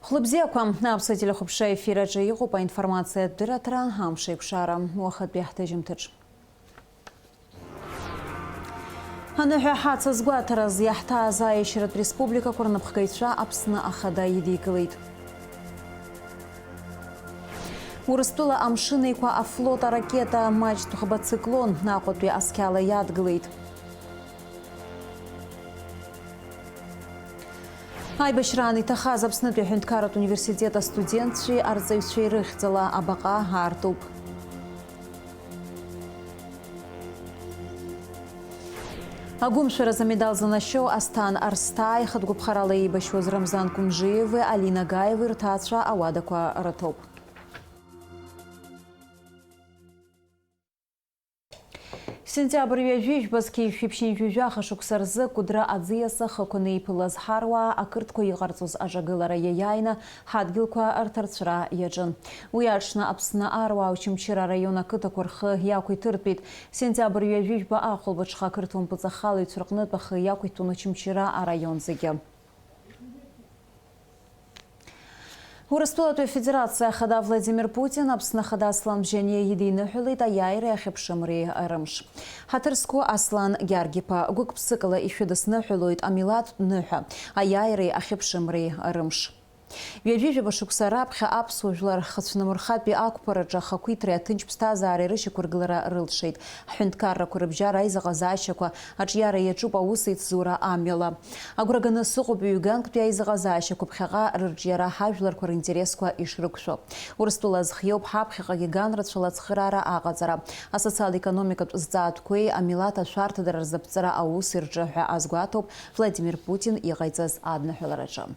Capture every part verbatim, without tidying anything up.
Хәлыбзиақәа, аԥсуа телехәаԥшра ефир аҿы иҟоуп аинформациатә дырраҭара, амш еиқәшара, уахатәи ҳҭыжьымҭаҿ. Аныҳәа ҳацызгәаҭараз иаҳҭааз аиашьаратә республикақәа рнапхгаҩцәа Аԥсны Ахада идикылеит. Урыстәыла Амшын Еиқәа афлот аракета маҷ ҭәба циклон Аҟәатәи асқьала иадгылеит. Аибашьраан иҭахаз Аԥснытәи аҳәынҭқарратә университет астудентцәеи арҵаҩцәеи рыхьӡала абаҟа аартуп. Агәымшәаразы амедал занашьоу Асҭан Арсҭаа ихатә гәаԥхарала еибашьуаз Рамзан Кәымжиеви Алина Гаиеви рҭаацәа ауадақәа рыҭоуп. Сентиабр ҩажәи жәба зқьи жәшәи ԥшьынҩажәи жәаха шықәса рзы Кәыдры аӡиас ахықәаны иԥылаз ҳаруаа ақырҭқәа иҟарҵоз аҿагылара иаиааины ҳадгьылқәа рҭарцәра иаҿын. Уи аҽны Аԥсны аруаа Очамчыра араион ақыҭақәа рхы иақәиҭыртәит. Сентиабр ҩажәи жәба ахәылбыҽха ақырҭуа мпыҵахалаҩцәа рҟнытә ахы иақәиҭтәын Очамчыра араион зегьы. Урыстәылатәи Афедерациа Ахада Владимир Путин Аԥсны Ахада Аслан Бжьаниа идиныҳәалеит аиааиреи ахьыԥшымреи рымш. Ҳаҭыр зқәу Аслан Гьаргь-иԥа, гәык-ԥсыкала ишәыдысныҳәалоит амилаҭтә ныҳәа, аиааиреи ахьыԥшымреи рымш. Ҩажәи жәаба шықәса раԥхьа аԥсуа жәлар рхацәнымырхатәи ақәԥараҿы ахақәиҭреи аҭынч ԥсҭазаареи рышьақәыргылара рылшеит. Ҳҳәынҭқаррақәа рыбжьара аизыҟазаашьақәа аҿиара иаҿуп аусеицзура амҩала. Агәра ганы сыҟоуп ҩганктәи аизыҟазаашьақәа ԥхьаҟа рырҿиара ҳажәларқәа ринтересқәа ишрықәшәо. Урыстәыла азхиоуп ҳаԥхьаҟагьы ганрацәала ацхыраара аҟаҵара, асоциал-економикатә зҵаатәқәеи амилаҭ ашәарҭадара рзаԥҵара аус ирҿы ҳәа азгәаҭоуп Владимир Путин иҟаиҵаз адныҳәалараҿы.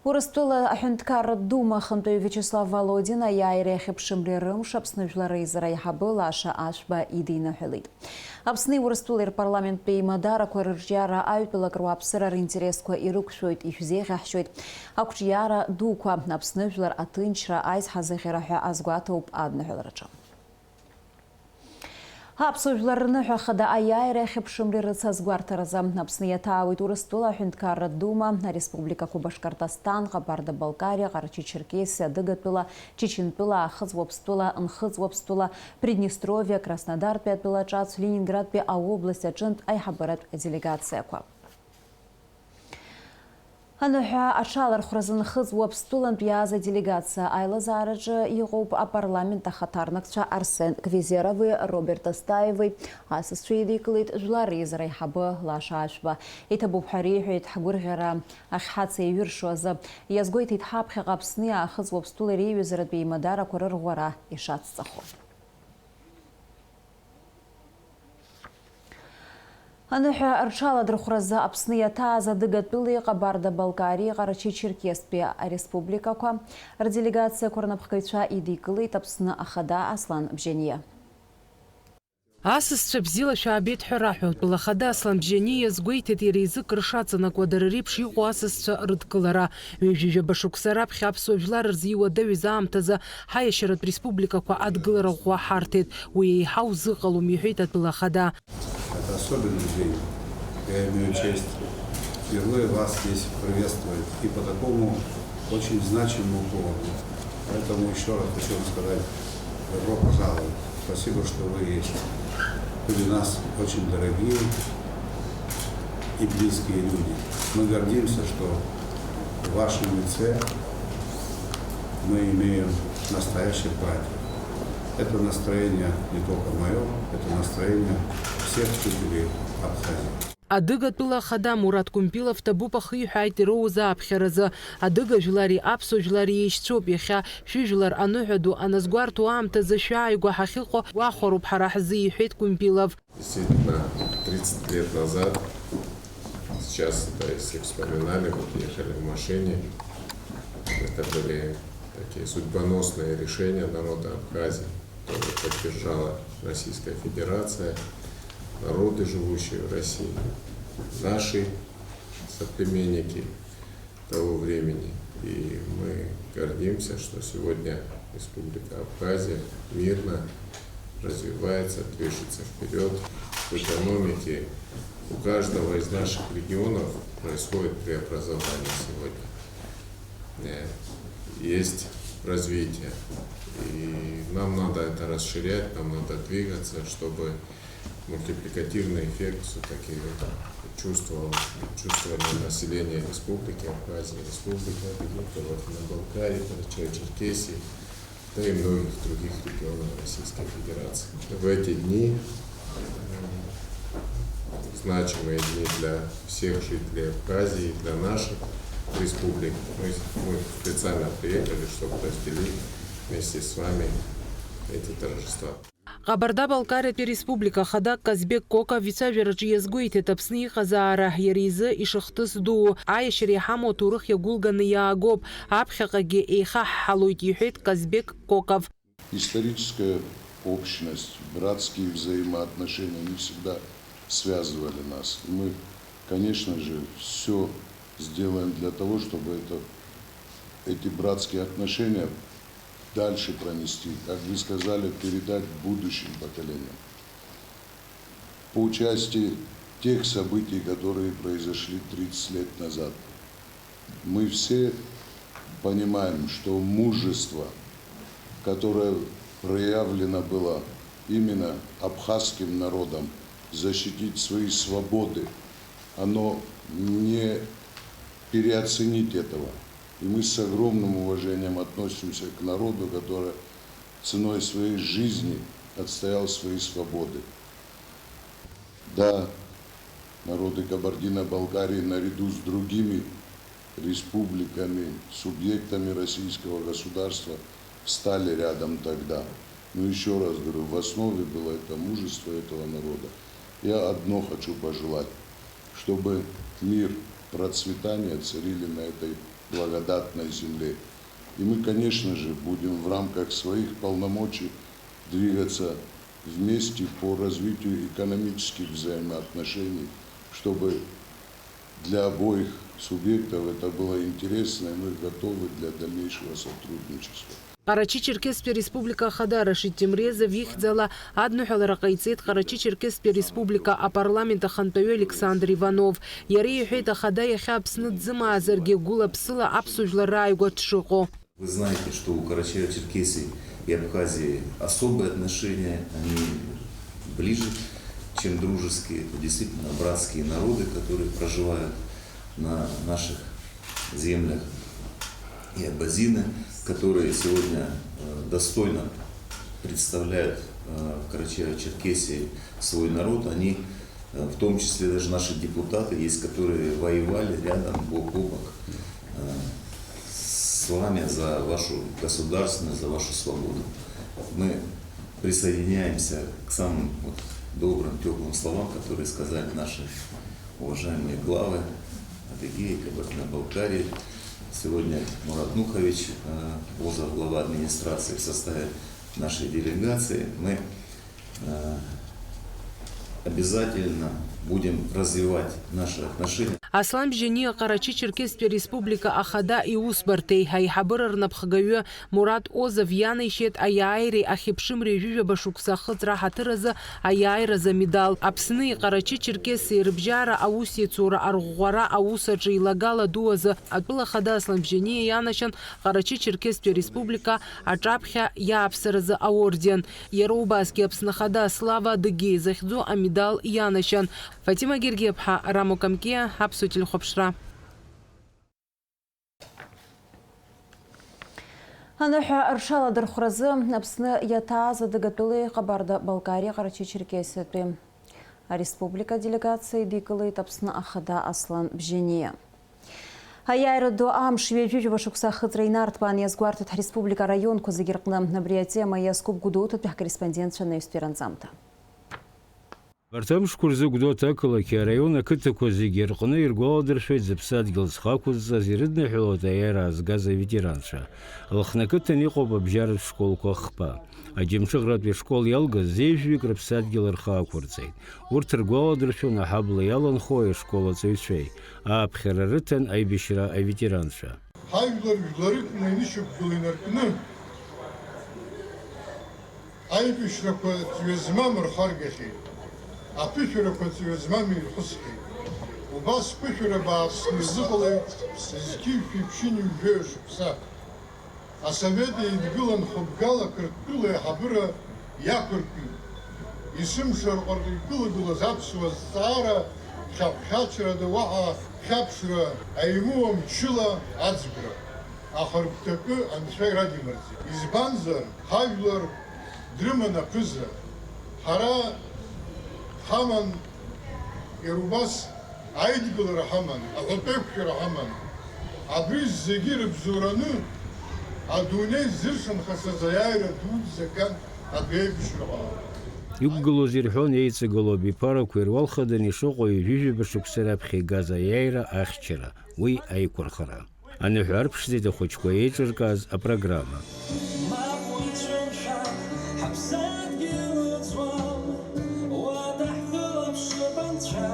Урыстәыла аҳәынҭқарратә Дума ахантәаҩы Виачеслав Володин аиааиреи ахьыԥшымреи рымш Аԥсны Жәлар Реизара аиҳабы Лаша Ашәба идиныҳәалеит. Аԥсни Урыстәылеи рпарламенттә еимадарақәа рырҿиара аҩтәылак руааԥсыра ринтересқәа ирықәшәоит, ишәзеиӷьаҳшьоит ақәҿиара дуқәа, Аԥсны жәлар аҭынчра, аизҳазыӷьара ҳәа азгәаҭоуп адныҳәалараҿы. Аԥсуа жәлар рныҳәа хада аиааира ахьыԥшымреи рыцаз гәарҭаразы Аԥсны иаҭаауеит Урыстәыла аҳәынҭқарратә Дума, ареспубликақәа Башкортостан, Ҟабарда-Балкариа, Ҟарачы-Черкесиа, Адыгатәыла, Чечентәыла, Аахыҵ Уаԥстәыла, Нхыҵ Уаԥстәыла, Приднестровиа, Краснодартәи атәылаҿацә, Ленинградтәи аобласть аҿынтә аиҳабыратә делегациақәа. Аныҳәа аҽалархәразы Нхыҵ Уаԥстәылантә иааз аделегациа аилазаараҿы иҟоуп апарламент ахаҭарнакцәа Арсен Квизерови Роберт Астаеви, асасцәа идикылеит Жәлар Реизара аиҳабы Лаша Ашәба. Иҭабуп ҳәа реиҳәеит ҳгәырӷьара ахьҳацеиҩыршо азы. Иазгәеиҭеит ҳаԥхьаҟа Аԥсни Аахыҵ Уаԥстәылеи реиҩызаратә еимадарақәа рырӷәӷәара ишацҵахо. Аныҳәа рҽаладырхәразы Аԥсны иаҭааз Адыгатәылеи Ҟабарда-Балкариеи Ҟарачы-Черкесктәи ареспубликақәа рделегациақәа рнапхгаҩцәа идикылеит Аԥсны Ахада Аслан Бжьаниа. Асасцәа бзиала шәаабеит ҳәа раҳәа, атәылахада Аслан Бжьаниа иазгәеиҭеит, иара изы кыр шаҵанакуа дара реиԥш иҟоу асасцәа рыдкылара. Ҩажәижәаба шықәса раԥхьа аԥсуа жәлар рзы иуадаҩыз аамҭазы ҳаиашьаратә республикақәа адгылара ӷәӷәа ҳарҭеит, уи еиҳау зыҟалом, иҳәеит атәылахада. Это особенный день. Я имею честь впервые вас здесь приветствовать и по такому очень значимому поводу. Поэтому ещё раз хочу вам сказать: добро пожаловать. Спасибо, что вы есть. Вы для нас очень дорогие и близкие люди. Мы гордимся, что в вашем лице мы имеем настоящих братьев. Это настроение не только моё, это настроение всех жителей Абхазии. Адыгатәыла ахада Мураҭ Кәымпилов ҭабуп ахиҳәааит ироуз ааԥхьаразы. Адыга жәлари аԥсуа жәлари еишьцәоуп, иахьа шәыжәлар аныҳәа ду аназгәарҭо аамҭазы шәааигәа ҳахьыҟоу гәахәароуп ҳара ҳзы, иҳәеит Кәымпилов. Действительно, тридцать лет назад, сейчас, да, если вспоминали, вот ехали в машине, это были такие судьбоносные решения народа Абхазии, которые поддержала Российская Федерация, народы, живущие в России, наши соплеменники того времени. И мы гордимся, что сегодня Республика Абхазия мирно развивается, движется вперёд в экономике, У каждого из наших регионов происходит преобразование сегодня. Э, Есть развитие. И нам надо это расширять, нам надо двигаться, чтобы мультипликативный эффект все-таки чувствовал, чувствовали население Республики Абхазия, Республики Адыгея, Кабардино-Балкарии, Карачаево-Черкесии, да и многих других регионов Российской Федерации. В эти дни, э, значимые дни для всех жителей Абхазии, для наших республик, мы, мы специально приехали, чтобы разделить вместе с вами эти торжества. Ҟабарда-Балкариатәи Республика Ахада Казбек Коков ицәажәараҿы иазгәеиҭеит Аԥсны иҟазаара иара изы ишыхҭыс дуу, аиашьара иҳамоу аҭоурых иагәылганы иаагоуп, аԥхьаҟагьы еихаҳҳалоит, иҳәеит Казбек Коков. Историческая общность, братские взаимоотношения, они всегда связывали нас. И мы, конечно же, все сделаем для того, чтобы это, эти братские отношения дальше пронести, как вы сказали, передать будущим поколениям. По части тех событий, которые произошли тридцать лет назад, мы все понимаем, что мужество, которое проявлено было именно абхазским народом защитить свои свободы, оно не переоценить этого. И мы с огромным уважением относимся к народу, который ценой своей жизни отстоял свои свободы. Да, народы Кабардино-Балкарии наряду с другими республиками, субъектами российского государства встали рядом тогда. Но еще раз говорю, в основе было это мужество этого народа. Я одно хочу пожелать, чтобы мир, процветание царили на этой благодатной земле. И мы, конечно же, будем в рамках своих полномочий двигаться вместе по развитию экономических взаимоотношений, чтобы для обоих субъектов это было интересно, и мы готовы для дальнейшего сотрудничества. Ҟарачы-Черкесская Республика Ахада Рашид Темрезов ихьӡала адныҳәалара ҟаиҵеит Ҟарачы-Черкесская Республика апарламент ахантәаҩы Александр Иванов. Иара иҳәеит, Ахада иахьа Аԥсны дзымаазаргьы, гәыла-ԥсыла аԥсуа жәлар рааигәа дшыҟоу. Вы знаете, что у Карачаево-Черкесии и Абхазии особые отношения, они ближе, чем дружеские. Это действительно братские народы, которые проживают на наших землях. И абазины, которые сегодня, э, достойно представляют, э, в Карачаево-Черкесии свой народ, они, э, в том числе даже наши депутаты есть, которые воевали рядом бок о бок, э, с вами за вашу государственность, за вашу свободу. Мы присоединяемся к самым вот добрым, тёплым словам, которые сказали наши уважаемые главы Адыгеи, Кабардино-Балкарии. Сегодня Мурат Нухович, э, Озов, глава администрации, в составе нашей делегации. Мы, э, обязательно будем развивать наши отношения. Аслан Бжьаниа Ҟарачы-Черкесская Республика Ахада иусбарҭеи аиҳабыра рнапхгаҩы Мурат Озов ианеишьеит аиааиреи ахьыԥшымреи ҩажәижәаба шықәса ахыҵра аҳаҭыр азы аиааиразы амедал. Аԥсни Ҟарачы-Черкесии рыбжьара аусеицура арӷәӷәара аус аҿы илагала ду азы атәыла ахада Аслан Бжьаниа ианашьан Ҟарачы-Черкесская Республика аҿаԥхьа иааԥсаразы аорден. Иара убасгьы Аԥсны Ахада Слава Адыгеи захьӡу амедал ианашьан. Фатима Гергиаԥҳа, Рамо Камкиа, Аԥсуа телехәаԥшра. Аныҳәа ршаладырхәразы Аԥсны иаҭааз Адыгатәылеи Ҟабарда-Балкариа Ҟарачы-Черкесиатәи ареспублика аделегациа идикылеит Аԥсны Ахада Аслан Бжьаниа. Аиааира ду амш ҩажәижәаба шықәса ахыҵра инарҭбаан иазгәарҭеит ҳреспублика араионқәа зегьы рҟны. Абри атема иазкуп Гәдоуҭатәи ҳкорреспондентцәа анаҩстәи ранҵамҭа. Абарҭ амшқәа рзы Гәдоуҭа ақалақьи араион ақыҭақәа зегьы рҟны иргәаладыршәоит зыԥсадгьыл зхы ақәызҵаз, ирыдныҳәалоит аиааира аазгаз аветеранцәа. Лыхны ақыҭан иҟоуп абжьаратә школқәа хԥа. Аџьамҽыхратәи ашкол иалгаз зежәҩык рыԥсадгьыл рхы ақәырҵеит. Урҭ ргәаладыршәон аҳабла иаланхо ашкол аҵаҩцәеи, ааԥхьара рыҭан аибашьра аветеранцәа. Ҳажәлар жәларык наинышьақәгыла инаркны, аибашьрақәа ҵҩа змам рхы аргахьеит. Аԥышәарақәа ҵҩа змам ирхысхьеит. Убас ԥышәара бааԥс ирзыҟалеит зқьи жәшәи ԥшьынҩажәи шықәса. Асовет Еидгыла нхыбгала Қырҭтәыла аиҳабыра иақәыртәеит. Есымша рҟынтә икылагылаз аԥсуа зҵаара хьаҳәхьачрада уаҳа хьаԥшра аимоуа мчыла аӡбра. Аха рыгәҭакы Анцәа ирадимырӡит. Избанзар, ҳажәлар дрыман аԥыза. Ҳара ҳаман, иара убас аидгылара ҳаман, аҳәатәеиқәшәара ҳаман. Абри зегьы ирыбзоураны, адунеи ззыршанхацыз аиааира дуӡӡа ган адәеиԥшраҟа. Иқәгылоз ирҳәон еиҵагылоу абиԥарақәа ируал хаданы ишыҟоу ҩажәижәаба шықәса раԥхьа игаз аиааира ахьчара, уи аиқәырхара. Аныҳәа арԥшӡеит ахәыҷқәа еиҿыркааз апрограмма. Мап уцәымшәан, ҳаԥсадгьыл ыӡуам, уадаҳхылаԥшып анцәа.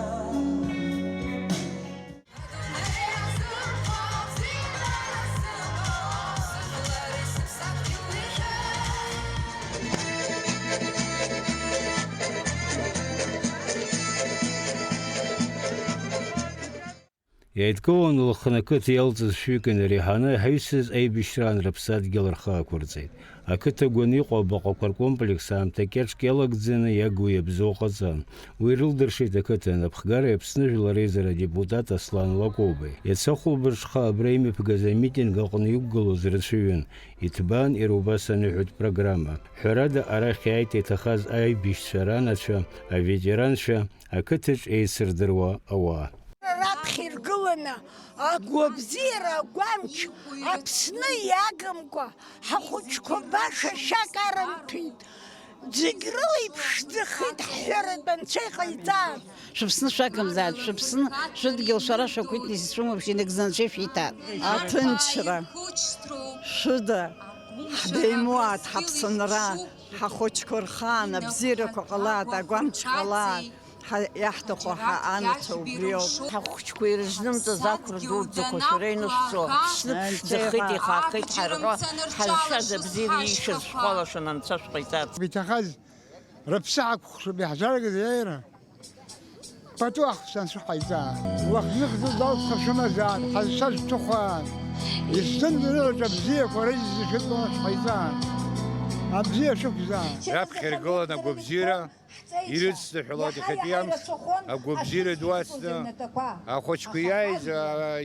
Иааидкыланы Лыхны ақыҭа иалҵыз шәҩык инареиҳаны, ҳаҩсыз аибашьраан рыԥсадгьыл рхы ақәырҵеит. Ақыҭа агәаны иҟоу абаҟақәа ркомплекс аамҭа кьаҿк иалагӡаны иагу иабзоу ҟаҵан. Уи рылдыршеит ақыҭа анапхгареи Аԥсны Жәлар Реизара адепутат Аслан Лакобеи. Иацы ахәылбыҽха абра имҩаԥгаз амитинг аҟны иқәгылоз рацәаҩын. Иҭбаан иара убас аныҳәатә программа. Ҳәарада, арахь иааит иҭахаз аибашьцәа ранацәа, аветеранцәа, ақыҭаҿ еицырдыруа ауаа. Раԥхьа иргыланы агәабзиара агәамч Аԥсны иагымкәа ҳахәыҷқәа баша шьак арымҭәеит. Зегь рыла иԥшӡахеит ҳҳәаратә анцәа иҟаиҵааит. Шәыԥсны шәагымзааит, шәыԥсны шәыдгьыл шәара шәақәиҭны исцәымуп, шәинагӡаны анцәа ишәиҭааит. Аҭынчра, шәыда, ҳбеимоуааит, ҳаԥсынра, ҳахәыҷқәа рхаан абзиарақәа ҟалааит, агәамч ҟалааит. Ҳа иаҳҭаху ҳа анацәа убриоуп. Ҳахәыҷқәа ирызнымҵыз ақәра дуӡӡақәа шәара инышәҵо, Аԥсны ԥшӡахеит, ихаахеит ҳарҳәо, ҳазшаз абзиара иишаз шәхәалашан, анцәа шәҟаиҵарц. Иҭахаз рыԥсы ҳақәхшәуп, иаҳзааргаз аиааира пату ахәцәа анцәа ҳаиҵаа. Уахнахӡа далҵха шәымазаан, ҳазшаз шәҭыхәаан. Исзымдыруа абзиақәа рыжьӡа шәыдтәалан шәҟаиҵаан. Абзиа шәықәзаан. Раԥхьа иргылан агәабзиара. Ирыцзаҳәалоит иахьатәи амш агәабзиара ду ацны, ахәыҷқәа иааиз,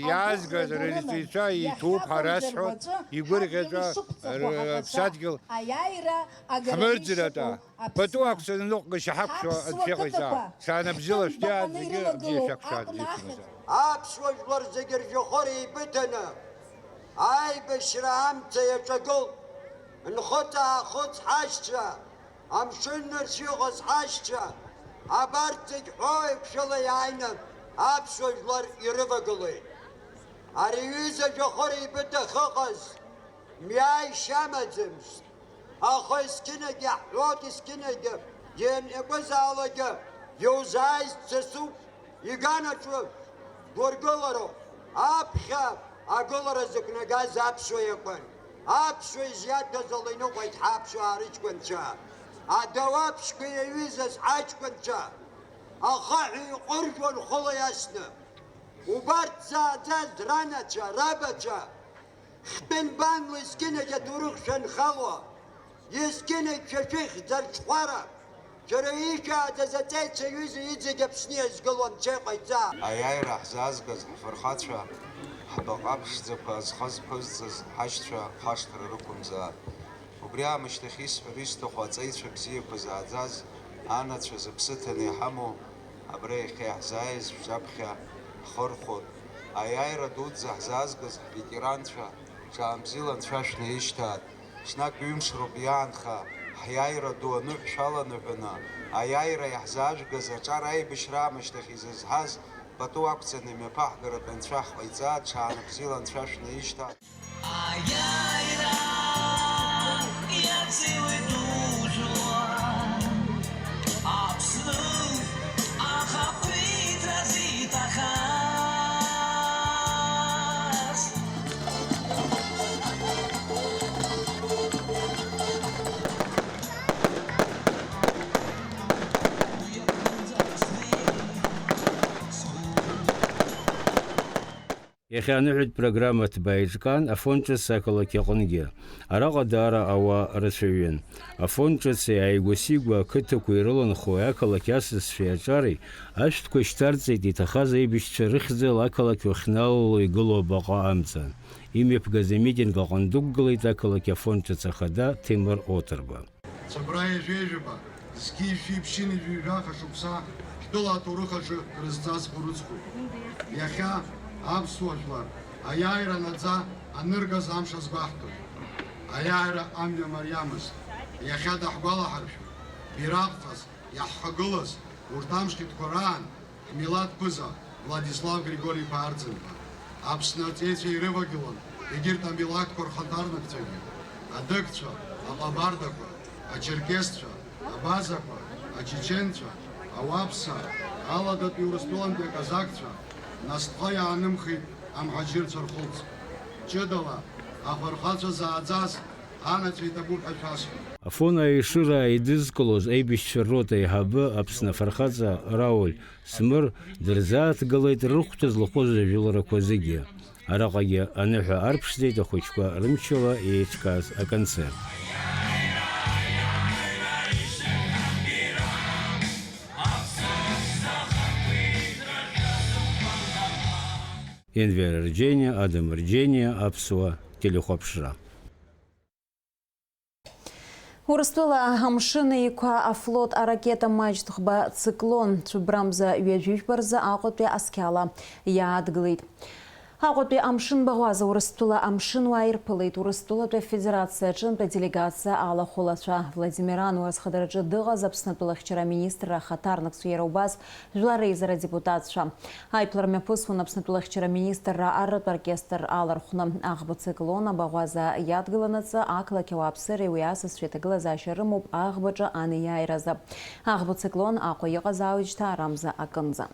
иаазгаз рырҵаҩцәа иҭоуп ҳәа расҳәоит, игәырӷьаҵәа, рыԥсадгьыл ҳмырӡратәа, пату ақәҵаны ныҟәгашьа ҳақәшәо Анцәа иҟаиҵа. Шаанабзиала шәдиаат зегьы, абзиа шәақәшәааит, абзиа шәымазааит. Аԥсуа жәлар зегьы ржәҩахыр еибыҭаны, аибашьра амца иаҿагылт, нхыҵ-аахыҵ ҳашьцәа, Амшын нырцә иҟаз ҳашьцәа, абарҭ зегь ҳәоу еиқәшәала иааины аԥсуа жәлар ирывагылеит. Ари аҩыза жәахыр еибыҭа ахьыҟаз мҩа ишьамаӡамызт, аха есқьынагьы иаҳҳәоит, есқьынагьы ианакәызаалакгьы иузааиз дсасуп. Иганаҿы гәыргылароуп. Аԥхьа агылара зықәнагаз аԥсуа иакәын. Аԥсуа изиаҭәаз ала иныҟәеит ҳаԥсуаа рыҷкәынцәа. Адауаԥшьқәа иаҩызаз ҳаҷкәынцәа ахаҳә еиҟәыржәуан хыла иасны. Убарҭ зааӡаз ранацәа, рабацәа, Хтәы нбанла есқьынагь аҭоурых шәанхало, есқьынагь шәа шәыхьӡ арҽхәара, шәара ишәааӡаз аҵеицәа аҩыза иҵегь Аԥсны иазгыло Анцәа иҟаиҵа! Аиааира ҳзаазгаз ҳфырхацәа, ҳбаҟа ԥшӡақәа зхы зқәызҵаз ҳашьцәа хашҭра рықәымзаат. Убри аамышьҭахь исҳәар исҭаху аҵеицәа бзиақәа зааӡаз, анацәа зыԥсы ҭаны иҳамоу, абра иахьа иаҳзааиз шәҿаԥхьа ҳхырхәоит. Аиааира дуӡӡа ҳзаазгаз ҳветеранцәа, ҽаанбзиала Анцәа шәнаишьҭааит. Ҽнак ҩымш роуп иаанха, ҳиааира ду аныҳәа шәаланаҳәаны, аиааира иаҳзаажәгаз аҿар аибашьра аамышьҭахь изызҳаз, пату ақәҵаны имҩаԥаҳгаратә Анцәа ҳҟаиҵааит, ҽаанбзиала Анцәа шәнаишьҭааит. Аиааира иациуеит ужәлар, Аԥсны ахақәиҭраз иҭахаз. Уи аҟынӡа Иахьа аныҳәатә программа ҭбаа еиҿкаан Афон ҿыц ақалақь аҟынгьы. Араҟа даара ауаа рацәаҩын. Афон ҿыци ааигәа-сигәа ақыҭақәа ирыланхоу ақалақь асасцәеи аҿареи ашәҭқәа шьҭарҵеит, иҭахаз аибашьцәа рыхьӡала ақалақь уахьналало игылоу абаҟа амҵан. Имҩаԥгаз амитинг аҟны дықәгылеит ақалақь Афон ҿыц ахада Ҭемыр Оҭырба. Цәыббра ҩажәи жәаба, зқьи жәшәи ԥшьыни жәаҩа жәаха шықәса ҳтәыла аҭоурых аҿы крызҵазкуа рыцхәуп. Иахьа аԥсуа жәлар аиааира наӡа аныргаз амш азгәаҳҭоит. Аиааира амҩа мариамызт. Иахьа даҳгәалаҳаршәоит, бираҟ ҟаз, иаҳҳагылаз урҭ амш хьыдқәа раан Ҳмилаҭ ԥыза Владислав Григори-иԥа Арӡынба. Аԥсны аҵеицәа ирывагылан егьырҭ амилаҭқәа рхаҭарнакцәагьы, адыгцәа, аҟабардақәа, ачерқьесцәа, абазақәа, ачеченцәа, ауаԥсаа, аладатәи Урыстәылантәи аказакцәа, насҭха иаанымхеит амҳаџьырцәа рхылҵ. Ҷыдала, афырхацәа зааӡаз, анацәа иҭабуп ҳәа шәасҳәоит. Афон аешыра еидызкылоз аибашьцәа рота аиҳабы Аԥсны афырхаҵа Рауль Смыр дырзааҭгылеит рыхәҭа злахәыз ажәыларақәа зегьы. Араҟагьы аныҳәа арԥшӡеит ахәыҷқәа рымчала еиҿкааз аконцерт. Енвер Арџьениа, Адам Арџьениа, Аԥсуа телехәаԥшра. Урыстәыла Амшын Еиқәа афлот аракета Маџьтхба циклон цәыббрамза ҩажәи жәба рзы Аҟәатәи асқьала иаадгылеит. Аҟәатәи амшын баӷәаза Урыстәыла амшынуаа ирԥылеит. Урыстәылатәи Афедерациа аҿынтә аделегациа алахәылацәа. Владимир Ан уи азхадараҿы дыҟаз Аԥснытәыла ахьчара аминистрра ахаҭарнакцәа, иара убас Жәлар Реизара адепутатцәа. Аиԥылара мҩаԥысуан Аԥснытәыла ахьчара аминистрра арратә оркестр алархәны. Аӷба циклон абаӷәаза иадгыланаҵы, ақалақь ауааԥсыреи уи асасцәеи аҭагылазаашьа рымоуп аӷбаҿы анеиааиразы. Аӷба циклон Аҟәа иҟаз аауеит шьҭа арамза акынӡа.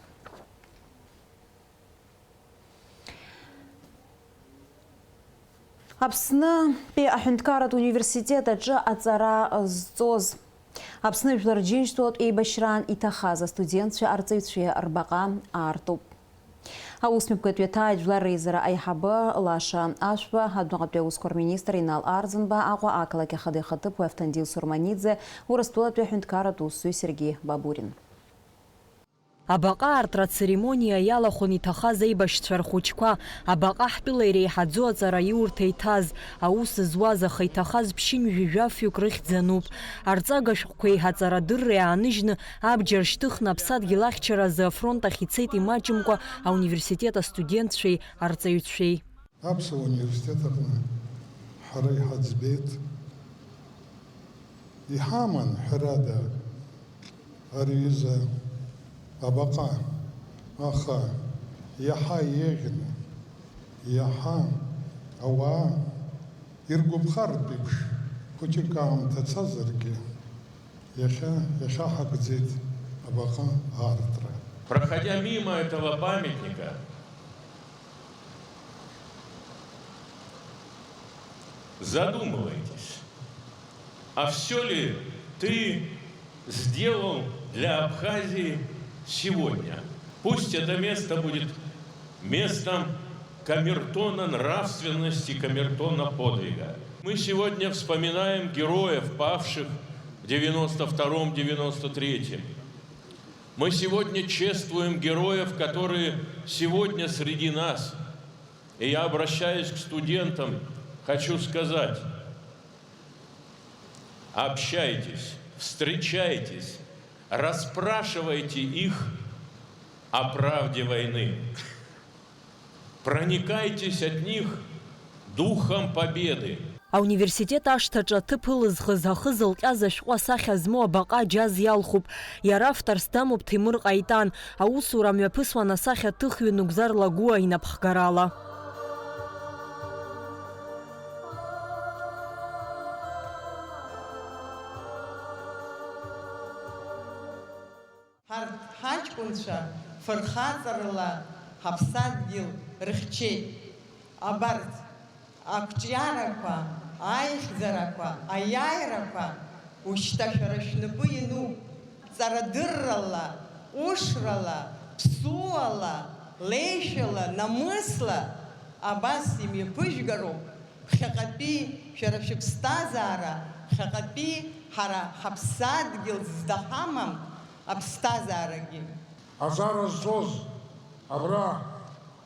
Аԥснытәи аҳәынҭқарратә университет аҿы аҵара зҵоз Аԥсны Жәлар Рџьынџьтәылатә еибашьраан иҭахаз астудентцәеи арҵаҩцәеи рбаҟа аартуп. Аусмҩаԥгатә ҩаҭа Жәлар Реизара аиҳабы Лаша Ашәба, адәныҟатәи аусқәа рминистр Инал Арӡынба, Аҟәа ақалақь ахада ихаҭыԥуаҩ Автандил Сурманиӡе, Урыстәылатәи аҳәынҭқарратә усзуҩ Сергеи Бабурин. Абаҟа аартра ацеремониа иалахәын иҭахаз аибашьцәа рхәыҷқәа, абаҟа ҳтәыла иреиҳаӡоу аҵараиурҭа иҭаз, аус зуаз, аха иҭахаз ԥшьынҩажәи жәафҩык рыхьӡ ануп. Арҵага шәҟәқәеи аҵарадырреи ааныжьны, абџьар шьҭыхны аԥсадгьыл ахьчаразы афронт ахь ицеит имаҷымкәа ауниверситет астудентцәеи арҵаҩцәеи. Аԥсуа университет аҟны ҳара иҳаӡбеит, иҳаман, ҳәарада, ари аҩыза абаҟа, аха иаҳа еиӷьны, иаҳа ауаа иргәаԥхартә еиԥш, хәыҷык аамҭа цазаргьы, иахьа иахьаҳагӡеит абаҟа аартра. Проходя мимо этого памятника, задумываетесь, а всё ли ты сделал для Абхазии сегодня? Пусть это место будет местом камертона нравственности, камертона подвига. Мы сегодня вспоминаем героев, павших в девяносто втором, девяносто третьем. Мы сегодня чествуем героев, которые сегодня среди нас. И я обращаюсь к студентам, хочу сказать: общайтесь, встречайтесь, расспрашивайте их о правде войны. Проникайтесь от них духом победы. Ауниверситет ашҭаҿы аҭыԥ ылызхыз, ахы зылҟьаз ашәҟәы асахьа змоу абаҟа аџьаз иалхуп. Иара авторс дамоуп Ҭемыр Ҟаитан. Аусура мҩаԥысуан асахьаҭыхҩы Нугзар Лагәуа инапхгарала. Ҳарҭ ҳаҷкәынцәа фырхаҵарала ҳаԥсадгьыл рыхьчеит. Абарҭ ақәҿиарақәа, аихьӡарақәа, аиааирақәа ушьҭа шәара шәнапы иануп. Ҵарадыррала, ҟәышрала, ԥсуала, леишәала, намысла Абас имҩаԥыжәгароуп ԥхьаҟатәи шәара шәыԥсҭазаара, ԥхьаҟатәи ҳара ҳаԥсадгьыл зда ҳамам аԥсҭазаарагьы. Аҵара зҵоз абра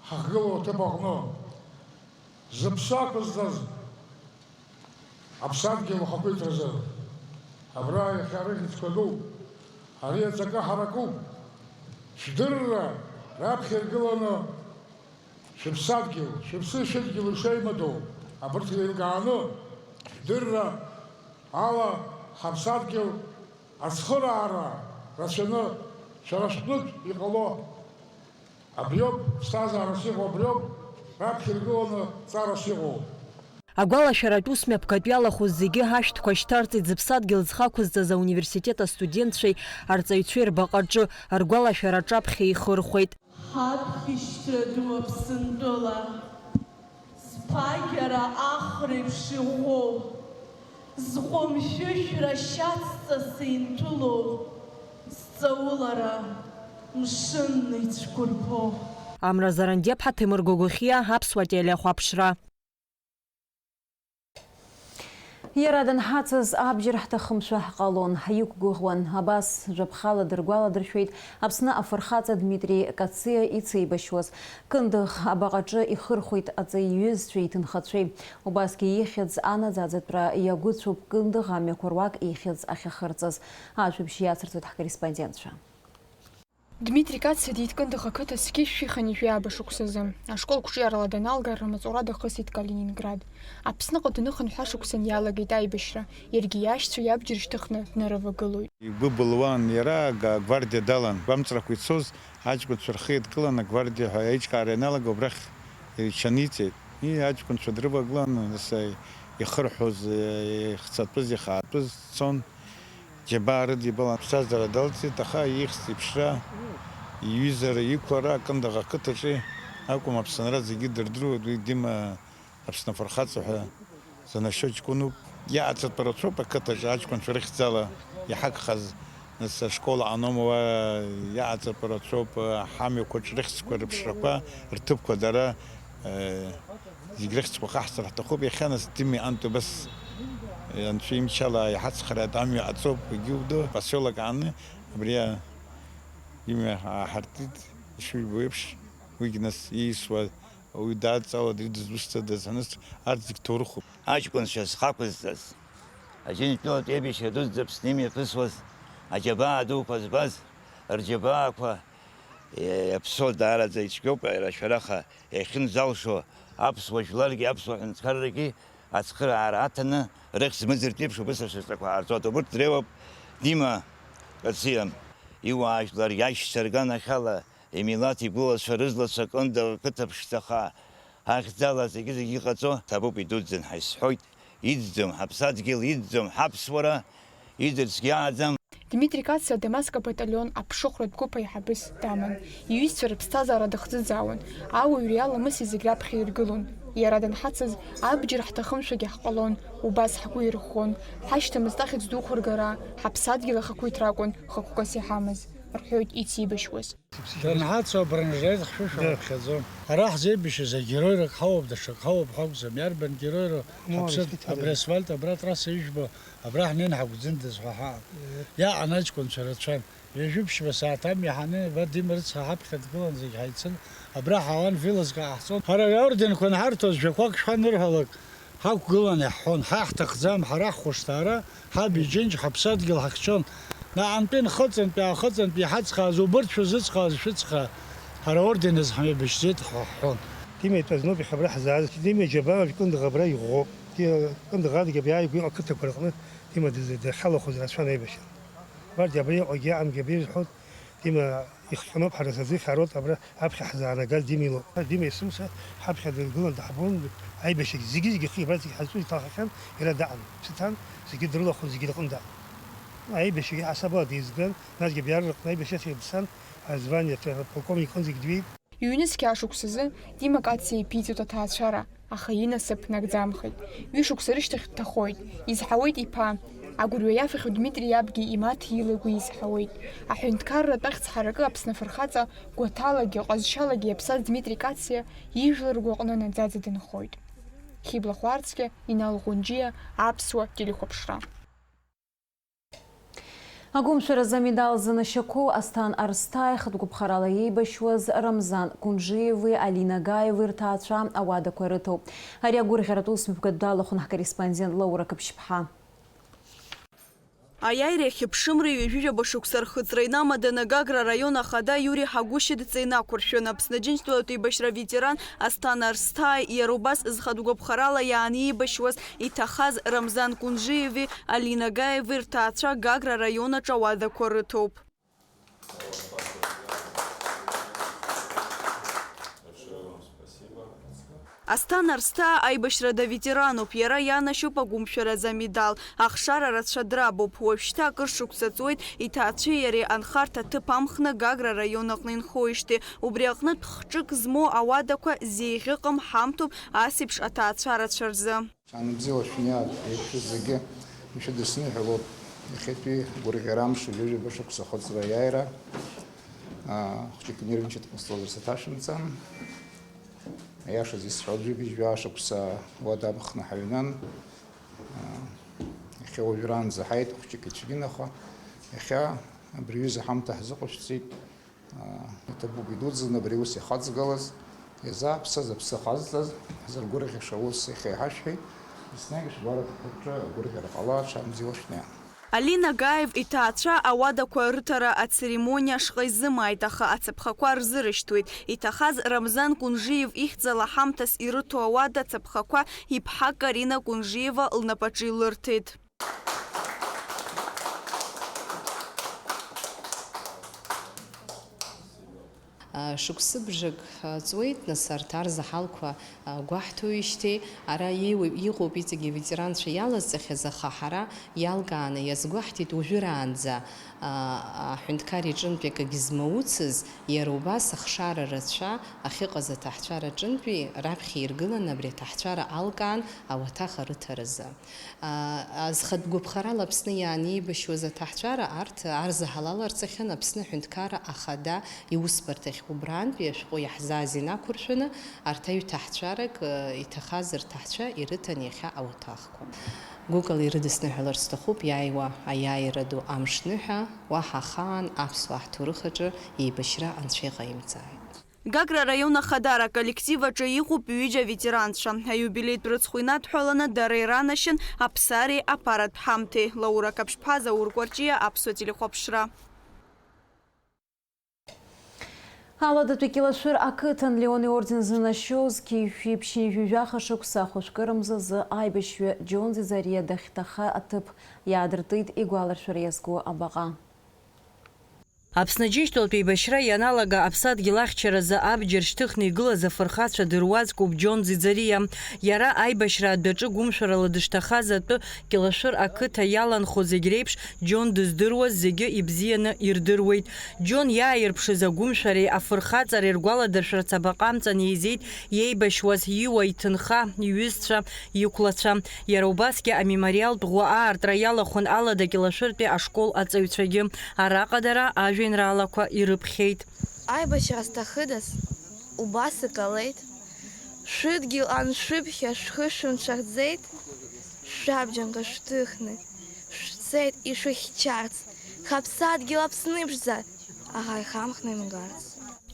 ҳахьгылоу аҭыԥ аҟны зыԥсы ақәызҵаз аԥсадгьыл ахақәиҭразы абра иахьа рыхьӡқәа дууп, ари аҵакы ҳаракуп. Шәдырра раԥхьа иргыланы шәыԥсадгьыл, шәыԥсы шәыдгьыл ишеимадоу абырҭ еилкааны, шәдырра ала ҳаԥсадгьыл ацхыраара рацәаны шәара шәҟнытә иҟало. Абриоуп ԥсҭазаарас иҟоу, абриоуп раԥхьа иргыланы ҵарас иҟоу. Агәалашәаратә ус мҩаԥгатә иалахәыз зегьы ҳашәҭқәа шьҭарҵеит зыԥсадгьыл зхы ақәызҵаз ауниверситет астудентцәеи арҵаҩцәеи рбаҟаҿы, ргәалашәара аҿаԥхьа ихырхәеит. Ҳаԥхьышьҭра ду Аԥсынтәыла, сԥагьара ахреиԥш иӷәӷәоу, зҟәымшәышәра шьацҵас инҭәылоу, сҵаулара мшынны ицәқәырԥоу. Амра Зарандиаԥҳа, Ҭемыр Гогохиа, Аԥсуа телехәаԥшра. Иара данҳацыз абџьар ҳҭахымшәа ҳҟалон, ҳиқәгәыӷуан. Абас жәаԥхала дыргәаладыршәеит Аԥсны афырхаҵа Дмитри Кациа ицеибашьуаз. Кындыӷ абаҟаҿы ихырхәеит аҵаҩ иҩызцәеи иҭынхацәеи. Убасгьы ихьӡ анаӡаӡатәра иагәыцәоуп Кындыӷ амҩақәа руак ихьӡ ахьахырҵаз. Ажәабжь иацырҵоит ҳкорреспондентцәа. Дмитри Кациа диит Кындыӷ ақыҭа зқьи жәшәи хынҩажәи ааба шықәсазы. Ашкол қәҿиарала даналга, рымаҵура дахысит Калининград. Аԥсныҟа дныхан ҩажәа шықәсан иалагеит аибашьра, иаргьы иашьцәа иабџьар шьҭыхны днарывагылоит. Игәы былуан, иара га-, агвардиа далан. Гәамҵрақәа ицоз аҷкәынцәа рхы еидкылан, агвардиа ҳәа аиҿкаара ианалага, убрахь иҽаниҵеит. Ии, аҷкәынцәа дрывагылан, нас, ихырҳәоз, ихцатәыз, ихаатәыз цон. Џьабаа рыдибалан, аԥсҭазаара далҵит, аха ихьӡ иԥшра, иҩызара, иқәлара Кындыӷ ақыҭаҿы акәым, Аԥсынра зегьы дырдыруеит, уи Дима Аԥсны афырхаҵа ҳәа занашьоу ҷкәынуп. Иааҵатәу рацәоуп ақыҭаҿы аҷкәынцәа рыхьӡала иҳагхаз, нас ашкол аҟаноума уа иааҵатәу рацәоуп, ҳамҩақәаҿ рыхьӡқәа, рыԥшрақәа, рҭыԥқәа дара, э, Зегь рыхьӡқәа хаҳҵар ҳҭахуп. Иахьа нас Дима иҟынтә убас, анцәа имчала иҳацхраат, амҩа ҟаҵоуп, егьиуп ду, посёлок ааны, абри имҩа ааҳартит, ишыжәбо еиԥш, уигь нас ииасуа, уаҩы дааҵала, дызусҭада, нас арҭ зегь ҭоурыхуп. Аҷкәынцәа зхы ақәызҵаз, Аџьынџьтәылатә еибашьра дуӡӡа Аԥсны имҩаԥысуаз, аџьабаа дуқәа збаз, рџьабаақәа, Иаԥсоу даараӡа ицәгьоуп, иара шәараха иахьынӡалшо аԥсуа жәларгьы аԥсуа ҳәынҭқаррагьы ацхыраара аҭаны, рыхьӡ мыӡыртә еиԥш убыс ашьаҵақәа аарҵоит. Убырҭ дреиуоуп Дима Кациа иуаа жәлар иашьцәа рганахьала, имилаҭ игәылацәа рызлацәа Кындыӷ ақыҭа ԥшӡаха ахьӡала зегьы-зегьы иҟаҵо ҭабуп, идуӡӡан ҳәа исҳәоит. Иӡӡом ҳаԥсадгьыл, иӡӡом ҳаԥсуара, иӡырцгьы ааӡам. Дмитри Кациа Дамаск абаталион аԥшыхәратә гәыԥ аиҳабыс даман. Иҩызцәа рыԥсҭазаара дахӡыӡаауан. Ауаҩреи аламыси зегь раԥхьа иргылон. Иара данҳацыз, абџьар ҳҭахымшәагьы ҳҟалон, убас ҳгәы ирӷәӷәон. Ҳашьҭамызт ахьӡ дуқәа ргара, ҳаԥсадгьыл ахақәиҭра акәын хықәкыс иҳамаз, рҳәоит ицеибашьуаз. Данҳацу абранжаҩ хшәышәа Да. Ҳаԥхьаӡом. Ара ҳзеибашьыз агероирак ҳауп, даҽак ҳауп ҳәа акәӡам. Иарбан героироу? Ну, ҳаԥсыт, действительно. Абри асфальт абра атрасса ижәбо, абра ҳнеин ҳагәӡындаз ҳәа ҳаҟан. Иаҟан аҷкәынцәа рацәан. Ҩажәи ԥшьба сааҭ амҩа ҳанын, абра Дима рыцҳа ҳаԥхьа дгылан, зегь ҳаицын, абра ҳаауан, вилазга ҟаҳҵон. Ҳара аорденқәа анҳарҭоз, жәақәак шәҳанырҳәалак, ҳақәгылан иаҳҳәон, ҳа ҳҭахӡам, ҳара ҳхәышҭаара, ҳаб иџьынџь, ҳаԥсадгьыл ҳахьчон. Наҟ-антәи нхыҵынтәи, аахыҵынтәи иҳацхааз, убырҭ шәызыцхааз шәыцхаа, ҳара аорден азы ҳмҩабжьӡеит ҳәа ҳҳәон. Дима итәазноуп иахьа абра ҳзааз, Дима иџьабаа Кындыӷ абра иӷәӷәоуп. Кындыӷ адгьы абри ааигәа иҟоу ақыҭақәа рҟны Дима дызы дахьалахәыз рацәан аибашьра. Убарҭгьы абри иҟоугьы аамгьы абри ирҳәоит, Дима ихҟьаноуп, ҳара сазы ихароуп абра аԥхьа ҳзаанагаз Дима илоуп. Дима есымша ҳаԥхьа дыргылан даҳбон, аибашьагь зегьы-зегьы ихы абра зегьы ҳазҿу иҭалҳахьан, иара даҟан. Дцан, зегьы дрылахәын, зегьы рҟны даҟан. Аибашьагьы ҳасабала деизган, насгьы абри ар рыҟны аибашьрахь дцан, азвание полковник иҟынӡагь дҩеит. Ҩнызқь ашықәсазы Дима Кациа иԥиҵоит аҭаацәара, аха инасыԥ нагӡамхеит. Ҩышықәса рышьҭахь дҭахоит, изҳауеит иԥа. Агәырҩа иафахьоу Дмитри иабгьы имаҭ иила игәы изҳауеит. Аҳәынҭқарратә ахьӡ ҳаракы Аԥсны афырхаҵа гәаҭалагьы ҟазшьалагьы иаԥсаз Дмитри Кациа ижәлар ргәаҟны наӡаӡа дынхоит. Хьыбла Хәарцкьа, Инал Ӷәынџьиа, Аԥсуа телехәаԥшра. Агәымшәаразы амедал занашьақәоу Асҭан Арсҭаа ихатә гәаԥхарала иеибашьуаз Рамзан Кунжиеви Алина Гаеви рҭаацәа ауадақәа рыҭоуп. Ари агәырӷьаратә усмҩаԥгатә далахәын ҳкорреспондент Лаура Қаԥшьԥҳа. Аиааира иахьыԥшымра ҩажәижәаба шықәса рхыҵра инамаданы Гагра араион ахада Иури Ҳагәышьа дҵа инақәыршәын. Аԥсны Аџьынџьтәылатә еибашьра аветеран Асҭан Арсҭааи иара убас зхатә гәаԥхарала иааны иеибашьуаз иҭахаз Рамзан Кунжиеви Алина Гаеви рҭаацәа Гагра араион аҿы ауадақәа рыҭоуп. Асҭан Арсҭаа аибашьрада ветерануп, иара ианашьоуп агәымшәаразы амедал. Ахшара рацәа драбуп. Уажәшьҭа акыр шықәса ҵуеит иҭаацәеи иареи анхарҭа ҭыԥ амхны Гагра араион аҟны инхоижьҭеи. Убри аҟнытә хҿык змоу ауадақәа зеиӷьыҟам ҳамҭоуп ас еиԥш аҭаацәа рацәа рзы. Шәаанбзиала шәниар еиқәшәаз зегьы ишәыдысныҳәалоуп. Иахьатәи гәырӷьара амш ҩажәижәаба шықәса ахыҵра аиааира, аа, хәҷык инервничать ҟасҵозар саҭашәымҵан. Аиашаз исҳәоит, ҩажәи жәаа шықәса уадамхны ҳаҩнан. Аа, иахьа уажәраанӡа ҳаит, хәҷык ицәгьын, аха иахьа абри аҩыза ҳамҭа ҳзыҟашәҵеит. Иҭабуп идуӡӡаны абри аус иахаҵгылаз, иазааԥсаз, аԥсы ахазҵаз, ҳзыргәырӷьаша аус иахьа иҳашәҳәеит, еснагь шәгәарак рҿы агәырӷьара ҟала, шәаанбзиала шәнеи. Алина Гаев иҭаацәа ауадақәа рыҭара ацеремониа ашҟа изымааит, аха ацаԥхақәа рзырышьҭуеит. Иҭахаз Рамзан Кунжиев ихьӡала ҳамҭас ирыҭо ауада ацаԥхақәа иԥҳа Карина Кунжиева лнапаҿы илырҭеит. Шықәсыбжак ҵуеит, нас, арҭ арзаҳалқәа гәаҳҭоижьҭеи, ара иеиуеи-, иҟоуп иҵегьы аветеранцәа иалазҵахьаз, аха ҳара иалкааны иазгәаҳҭеит уажәраанӡа, аҳәынҭқар иҿынтә акагьы змауцыз, иара убас ахшара рацәа ахьыҟаз аҭаҳцәара аҿынтәи раԥхьа иргыланы абри аҭаҳцәара алкаан ауаҭах арыҭаразы. Зхатә гәаԥхарала Аԥсны иаанеибашьуаз аҭаҳцәара арҭ арзаҳалаларц ахьын Аԥсны Аҳәынҭқарра Ахада иусбарҭахь. Убрантәи ашәҟәы иаҳзааз инақәыршәаны, арҭ аҩҭаҳцәарак, э, иҭахаз рҭаҳцәа ирыҭан иахьа ауаҭахқәа. Гәыкала ирыдысныҳәалар сҭахуп иааиуа аиааира ду амшныҳәа, уаҳа ахаан аԥсуаа ҳҭоурых аҿы еибашьра анцәа иҟаимҵааит. Гагра араион Ахадара аколлектив аҿы иҟоуп ҩыџьа аветеранцәа. Аиубилеитә рыцхә инадҳәаланы дара иранашьан аԥсареи аԥаратә ҳамҭеи. Лаура Каԥшьԥҳа, Заур Кәарҷиа, Аԥсуа телехәаԥшра. Аладатәи Кьылашәыр ақыҭан Леон иорден зынашьоу зқьи жәшәи ԥшьынҩажәи жәаха шықәса ахәышәкыра мзазы аибашьҩы Џьон Ӡиӡариа дахьҭаха аҭыԥ иаадыртит игәаларшәара иазку абаҟа. Аԥсны Аџьынџьтәылатә еибашьра ианалага аԥсадгьыл ахьчаразы абџьар шьҭыхны игылаз афырхацәа дыруаӡәкуп Џьон Ӡиӡариа. Иара аибашьра адәаҿы гәымшәарала дышҭахаз атәы Кьылашәыр ақыҭа иаланхо зегь реиԥш Џьон дыздыруаз зегьы ибзианы ирдыруеит. Џьон иааирԥшыз агәымшәареи афырхаҵареи ргәаладыршәарц абаҟа амҵан еизеит иеибашьуаз иуа, иҭынха, иҩызцәа, иқәлацәа. Иара убасгьы амемориалтә ӷәы аартра иалахәын Алада Кьылашәыртәи ашкол аҵаҩцәагьы. Араҟа дара ажәеинраалақәа ирыԥхьеит. Аибашьра зҭахыдаз убас иҟалеит. Шәыдгьыл аншәыԥхьа шәхы шәымцәахӡеит, шәабџьанқәа шәҭыхны, шәцеит ишәыхьчарц, ҳаԥсадгьыл Аԥсны ԥшӡа, аӷа ихамхны имгарц.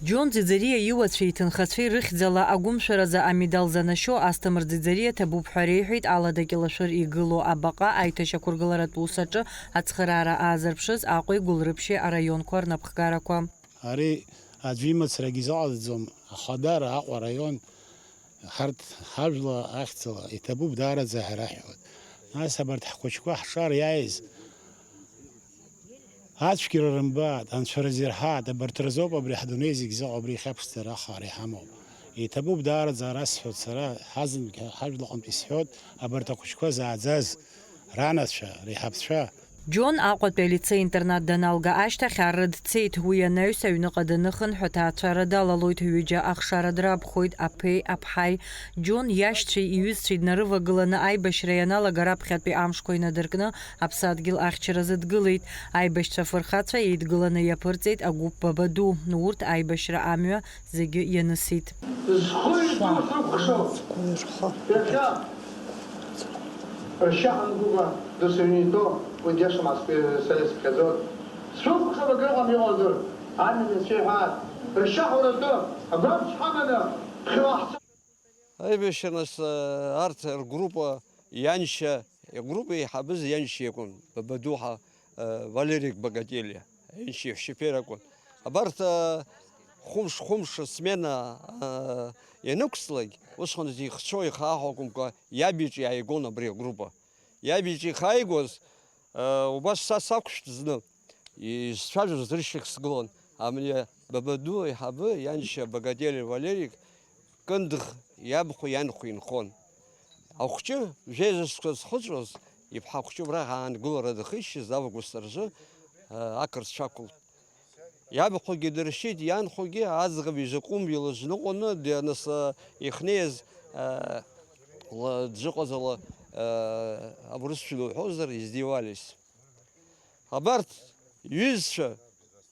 Џьон Ӡиӡариа иуацәеи иҭынхацәеи рыхьӡала агәымшәаразы амедал занашьоу Асҭамыр Ӡиӡариа ҭабуп ҳәа реиҳәеит Алада Кьылашәыр игылоу абаҟа аиҭашьақәыргыларатә ус аҿы ацхыраара аазырԥшыз Аҟәеи Гәылрыԥшьи араионқәа рнапхгарақәа. Ари аӡәы имацарагьы изыҟаҵаӡом, Ахадара, Аҟәа араион, ҳарҭ ҳажәла ахьӡала иҭабуп даараӡа ҳәа раҳҳәоит. Нас абарҭ ҳхәыҷқәа ҳҿар иааиз ацәгьара рымбааит, анцәа рзы ирҳааит, абарҭ рзоуп абри ҳдунеи зегь зыҟоу, абри иахьа ԥшӡара ахаара иҳамоу. Иҭабуп даараӡа ара сҳәоит сара, ҳазынтә ҳажәлаҟынтә исҳәоит, абарҭ ахәыҷқәа зааӡаз, ранацәа, реиҳабцәа, Џьон Аҟәатәи алицеи-интернат даналга ашьҭахь ар дцеит. Уи анаҩс аҩныҟа даныхынҳә, аҭаацәара далалоит, ҩыџьа ахшара драбхәоит, аԥеи аԥҳаи. Џьон иашьцәеи иҩызцәеи днарывагыланы аибашьра ианалага раԥхьатәи амшқәа инадыркны аԥсадгьыл ахьчаразы дгылеит. Аибашьцәа афырхацәа еидгыланы иаԥырҵеит агәыԥ Бабаду. Урҭ аибашьра амҩа зегьы ианысит. Зхы иду сыкәыхшоу, иахьа ршьа ҳамгәыкәа дысыҩны итәоу уи диашам ацкәа са исԥхьаӡоит. Сшәыкәыхшоуп, акрыҟам иҟоу дыр, амҩан иацәеиҳәааит. Ршьа ҳауратәы агәаԥшь ҳаманы ԥхьаҟа ҳцоит. Аибашьра нас, э, арҭ ргруппа ианшьа, игруппа еиҳабыз ианшьа иакәын, Бабадуҳа, э, Валерик Богатели, ианшьа иаҳәшьаԥер акәын. Абарҭ, э, хәымш-хәымш смена, э, ианықәслак, усҟан ихцәоу ихаахәа акәымкәа, иаб иҿы иааигон абри агруппа. Иаб иҿы ихааигоз, э, убас са сақәшәт зны, изцәажәоз рышьҭахь сгылан. Амни Бабаду аиҳабы, ианшьа Богатели Валерик, Кындӷ иабхәа ианхәа инхон. Ахәҷы, жәеиза шықәса зхыҵәоз, иԥҳа хәҷы убраҟа аангылара дахьышьҭаз август рзы, э, ақырҭцәа ақәылт. Иабхәагьы дыршьит, ианхәагьы аӡӷаб изакәым илызныҟәаны, ди-, нас, э, ихнеиз, э, ла-, дзыҟаз ала, э, аурысшәа луҳәозар, издевались. Абарҭ иҩызцәа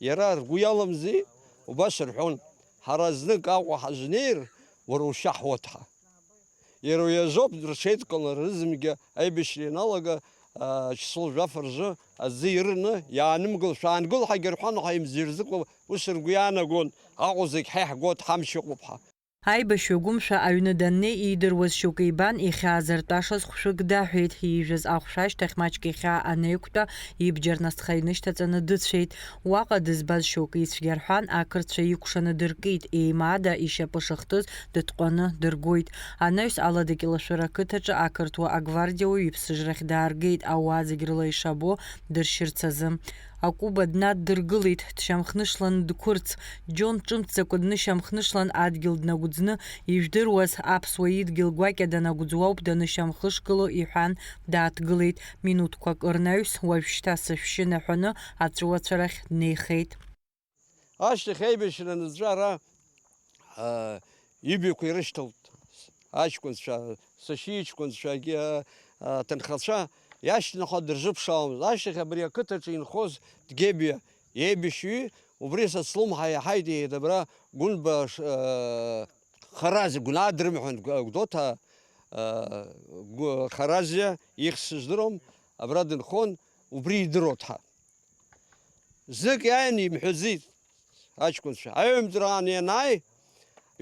иара ргәы иаламзи, убас рҳәон, ҳара знык Аҟәа ҳазнеир, уара ушьа ҳуҭ ҳәа. Иара уи азоуп рҽеидкылара рызынгьы аибашьра ианалага, а, число жәаф рзы аӡы ирны, иаанымгыл, шәаангыл ҳәагьы рҳәан, аха имзирзыкәа ус ргәы иаанагон, Аҟәа зегь ҳа иаҳгоит, ҳамч ыҟоуп ҳәа. Аибашьҩы Гәымшәа аҩны даннеи иидыруаз шьоукы ибан, ихьаа зыртәашаз хәшәык даҳәеит, иижәыз ахәшә ашьҭахь маҷк ихьаа анеиқәтәа, ибџьар насҭха инышьҭаҵаны дыцәеит. Уаҟа дызбаз шьоукы ицәгьа рҳәан, ақырҭцәа икәшаны дыркит, еимаада ишьапы шыхтыз дытҟәаны дыргоит. Анаҩс Аладыкь лашәыра ақыҭаҿы ақырҭуа агвардиауаҩ иԥсыжрахь дааргеит, ауаа зегь рыла ишабо дыршьырц азы. Акәыба днаддыргылеит, дшьамхнышлан дқәырц. Џьон ҿымҭӡакәа днышьамхнышлан адгьыл днагәӡны, ижәдыруаз, аԥсуа идгьыл гәакьа данагәӡуа ауп данышьамхышгыло, иҳәан, дааҭгылеит. Минуҭқәак рнаҩс, уажәшьҭа сышәшьы наҳәаны, аҵәыуацәа рахь днеихеит. Ашьҭахь аибашьра анҵәара, аа, ибаҩқәа ирышьҭалт аҷкәынцәа, сашьа иҷкәынцәагьы, аа, аҭынхацәа иашьҭнахуа дырзыԥшаауамызт. Ашьҭахь абри ақыҭаҿы инхоз Дгебиа иеибашьҩы, убри са слымҳа иаҳаит, иеиҳабра Гәынба, ш-, аа, Харази, Гәнаа дрымҳәон, Гә-, Гәдоуҭа, аа, Гәы-, Харазиа ихьӡ сыздыруам, абра дынхон, убри идыруа дҳа. Знык иааины имҳәаӡеит аҷкәынцәа. Аҩымҭраан ианааи,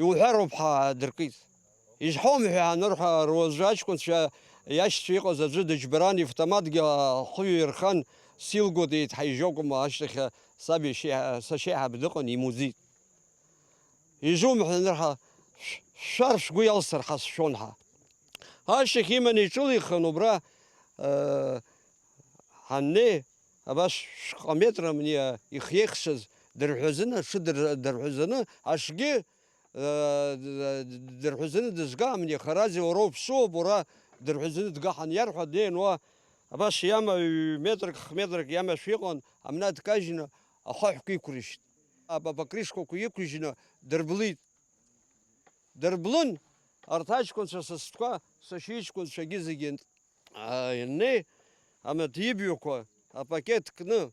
иуҳәароуп ҳәа аадыркит. Изҳәом ҳәа анырҳәа, руаӡәы аҷкәынцәа иашьцәа иҟаз аӡәы дыџьбаран, ивтоматгьы ахәы ҩархан, силгоит, еиҭҳаижьо акәым, ашьҭахь саб иашьеиҳа-, сашьеиҳаб дыҟан, имуӡеит. Изумҳәа анырҳәа, шә-, шәар шәгәы иалсыр ҳәа сшәон ҳәа. Ашьҭахь иманы иҿылихын убра, э, ҳаннеи, абас шәҟа метра амни ихиеихсыз дырҳәазаны, аҽы дыр-, дырҳәазаны, аҽгьы, э, д-, д-, дырҳәазаны дызга амни Харази уара уԥсуоуп, уара дырҳәазаны дга ҳәа аниарҳәа, днеин уа, абас иама ҩ-, метрак, х-, метрак иама шәиҟан, амна дкажьны ахаҳәқәа иқәрышьт. Ап-, апокрышкақәа иқәыжьны дырблит. Дырблын, арҭ аҷкәынцәа са стәқәа, сашьа иҷкәынцәагьы зегьы н-, а, ианнеи, амаҭ ибҩақәа апакет кны,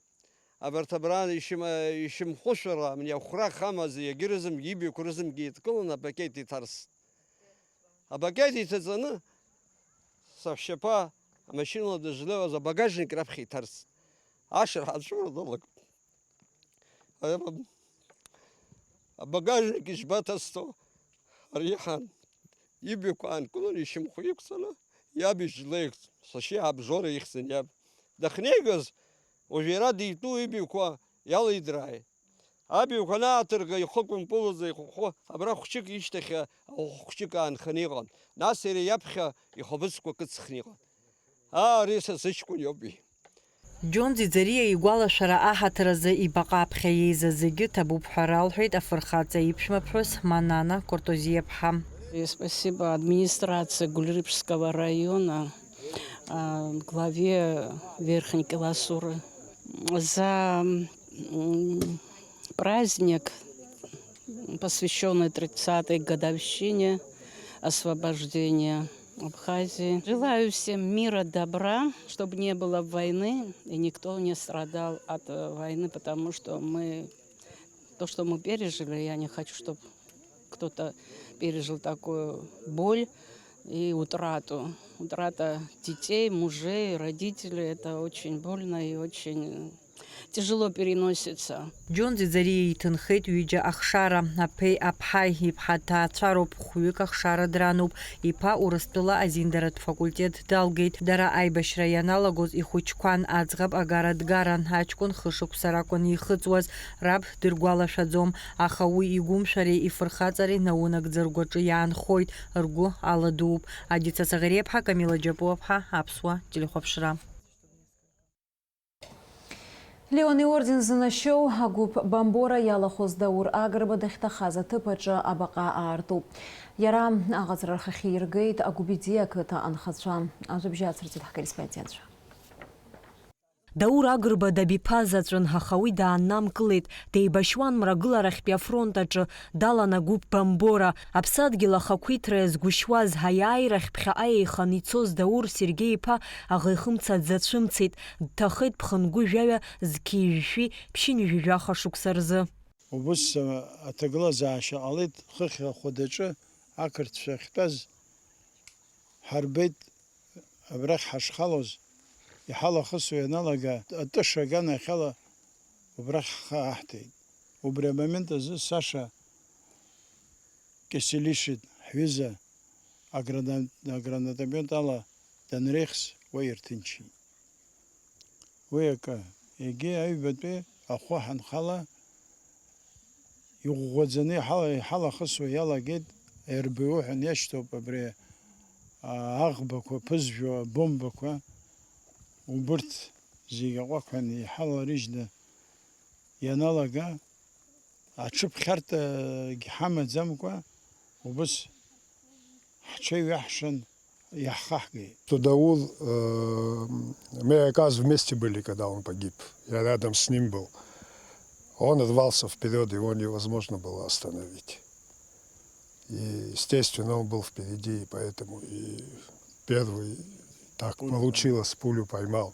абарҭ абра ишьым-, ишьымхәышәыра, амни ахәра хамаз, иагьырызымгьы ибҩақәа рызымгьы еидкыланы апакет иҭарст. Апакет иҭаҵаны, саҳәшьаԥа амашьынала дызлеиуаз абагажник раԥхьа иҭарст. Ашырҳәа аҵәуара далагт. Аиаба-, абагажник ишбаҭасҵо, ари иҳан, ибҩақәа аанкыланы, ишьамхы иқәҵаны, иаб ижәлеихт, сашьа Абжора ихьӡын иаб. Дахьнеигаз, уажә иара дитәу ибҩақәа иалидырааит. Абҩақәа анааҭырга, ихы кәымпылӡа ихәхәы, абра хәҷык ишьҭахь ахәы хәҷык аанханы иҟан. Нас иара иаԥхьа ихаԥыцқәа кыҵхны иҟан. Аа, ари са сыҷкәын иоуп, иҳәеит. Џьон Ӡиӡариа игәалашәара аҳаҭыр азы ибаҟа аԥхьа еизаз зегьы ҭабуп ҳәа ралҳәеит афырхаҵа иԥшәмаԥҳәыс Манана Куртозиаԥҳа. Спасибо администрации Гульрипшского района, а, главе Верхней Киласуры за, м, праздник, посвящённый тридцатой годовщине освобождения Абхазии. Желаю всем мира, добра, чтобы не было войны и никто не страдал от, э, войны, потому что мы, то, что мы пережили, я не хочу, чтобы кто-то пережил такую боль и утрату. Утрата детей, мужей, родителей, это очень больно и очень тяжело переносится. Џьонзи Ӡариеи иҭынхеит ҩыџьа ахшара, аԥеи аԥҳаи, иԥҳа дҭаацәароуп, хәҩык ахшара дрануп, иԥа Урыстәыла азиндаратә факультет далгеит. Дара аибашьра ианалагоз ихәыҷқәан, аӡӷаб агара дгаран, аҷкәын хышықәса ракәын ихыҵуаз, раб дыргәалашәаӡом, аха уи игәымшәареи ифырхаҵареи наунагӡа ргәаҿы иаанхоит, ргәы аладууп. Адица Саӷериаԥҳа, Камила Џьапуаԥҳа, Аԥсуа телехәаԥшра. Леон иорден зынашьоу агәыԥ Бамбора иалахәыз Даур Агрба дахьҭахаз аҭыԥ аҿы абаҟа аартуп. Иара аҟаҵара рхахьы иргеит Агәбиӡиа ақыҭа анхацәа. Ажәабжь ацырҵеит ҳкорреспондентцәа. Даур Агрба дабиԥазаҵәын, аха уи дааннамкылеит, деибашьуан мрагыларахьтәи афронт аҿы, далан агәыԥ Бамбора. Аԥсадгьыл ахақәиҭра иазгәышьуаз, аиааирахь ԥхьаҟа еихан ицоз Даур Сергеи-иԥа аӷа ихымца дзацәымцеит, дҭахеит ԥхынгәы жәаҩа зқьи жәшәи ԥшьынҩажәи жәаха шықәса рзы. Убыс, а, аҭагылазаашьа ҟалеит, хыхь ахәадаҿы ақырҭцәа ахьтәаз ҳарбеит. Абрахь ҳашхалоз, иҳалахысуа ианалага, атыша аганахьала убрахь ҳхы аҳҭеит. Убри амомент азы Саша Кеселишин ҳҩыза аграна-, агранатомет ала данреихс, уа ирҭынчит. Уи акы, егьи аҩбатәи ахәы ҳанхала, иӷәӷәаӡаны иҳала-, иҳалахысуа иалагеит, РБУ ҳәа иашьҭоуп абри, а, аӷбақәа ԥызжәо абомбақәа, убырҭ зегьы аҟәақҳәа иҳаларыжьны ианалага, аҽыԥхьарҭагь ҳамаӡамкәа, убыс ҳҽеиҩаҳшан, иаҳхаҳгеит. Что Даур, э, мы как раз вместе были, когда он погиб. Я рядом с ним был. Он рвался вперёд, его невозможно было остановить. И, естественно, он был впереди, и поэтому и первый так получилось, пулю поймал.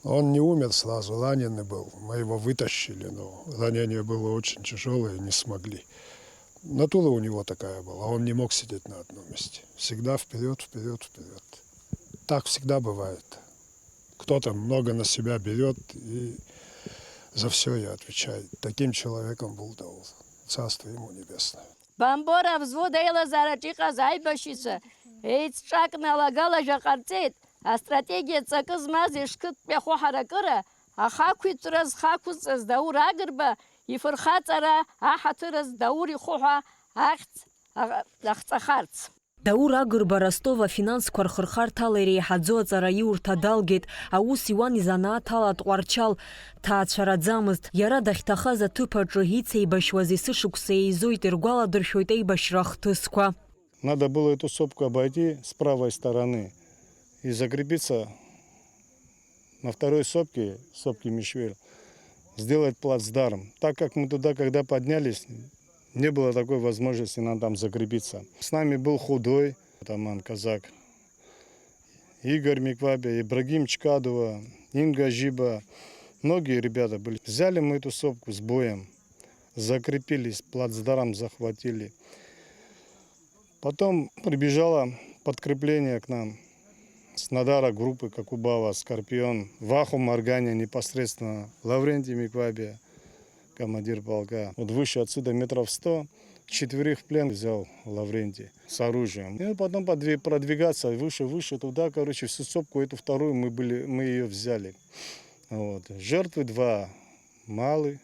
Он не умер сразу, раненый был. Мы его вытащили, но ранение было очень тяжёлое, не смогли. Натура у него такая была, он не мог сидеть на одном месте. Всегда вперёд, вперёд, вперёд. Так всегда бывает. Кто-то много на себя берёт и за всё и отвечает. Таким человеком был Даур. Царство ему небесное. Бамбора взвод аилазаараҿы иҟаз аибашьыҩцәа еицҿакны алагалажәа ҟарҵеит, астратегиа ҵакы змаз ишқыҭтәи ахәы ҳаракыра, ахақәиҭтәра зхақәызҵаз Даур Агрба ифырхаҵара аҳаҭыраз Даур ихәы ҳәа ахьӡ ахҵахарц. Даур Агрба Ростов афинансқәа рхырхарҭала иреиҳаӡоу аҵараиурҭа далгеит, аус иуан изанааҭ ала Тҟәарчал, дҭаацәараӡамызт. Иара дахьҭахаз аҭыԥ аҿы ицеибашьуаз есышықәса еизоит, иргәаладыршәоит аибашьра ахҭысқәа. Надо было эту сопку обойти с правой стороны и закрепиться на второй сопке, сопке Мишвиль, сделать плацдарм. Так как мы туда, когда поднялись, не было такой возможности нам там закрепиться. С нами был Худой, атаман казак, Игорь Миквабе, Ибрагим Чкадова, Инга Жиба. Многие ребята были. Взяли мы эту сопку с боем, закрепились, плацдарм захватили. Потом прибежало подкрепление к нам с Надара группы Кокубава, Скорпион, Ваху Маргани непосредственно, Лаврентий Миквабия, командир полка. Вот выше отсюда метров сто, четверых в плен взял Лаврентий с оружием. И потом подви-, продвигаться выше, выше туда, короче, всю сопку эту вторую мы были, мы её взяли. Вот. Жертвы два, Малый,